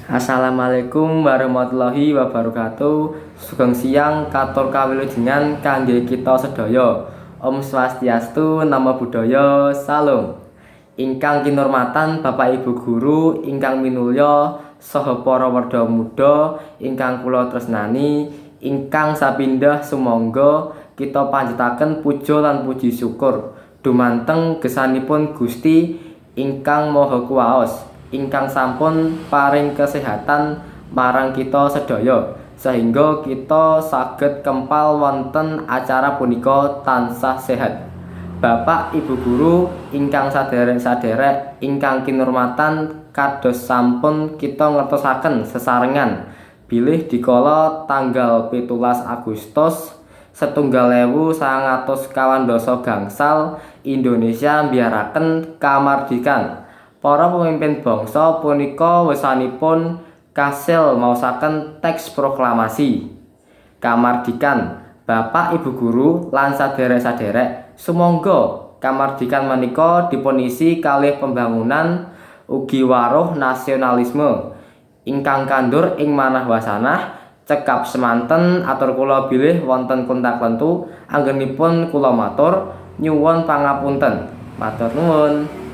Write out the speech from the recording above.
Assalamualaikum warahmatullahi wabarakatuh. Sugeng siang, katur kawilujengan kangge kita sedaya. Om Swastiastu, Namo Buddhaya, Salam. Ingkang kinurmatan Bapak Ibu guru ingkang minulya saha para werda muda ingkang kula tresnani, ingkang sepindhah sumangga kita panjataken puja lan puji syukur dumateng gesangipun Gusti ingkang Maha Kuwaos ingkang sampun paring kesehatan marang kita sedaya sehingga kita saged kempal wonten acara punika tansah sehat. Bapak Ibu guru ingkang saderek-saderek ingkang kinurmatan, kados sampun kita ngertosaken sesarengan bilih dikala tanggal 17 Agustus 1949 Indonesia mbiyaraken kamardikan. Para pemimpin bangsa punika wusanipun kasil maosaken teks proklamasi kamardikan. Bapak Ibu guru lan saderek-saderek, sumangga kamardikan menika dipunisi kalih pembangunan ugi waruh nasionalisme ingkang kandur ing manah wasanah. Cekap semanten atur kula, bilih wonten klenta-klentu anggenipun kula matur nyuwun pangapunten. Matur nuwun.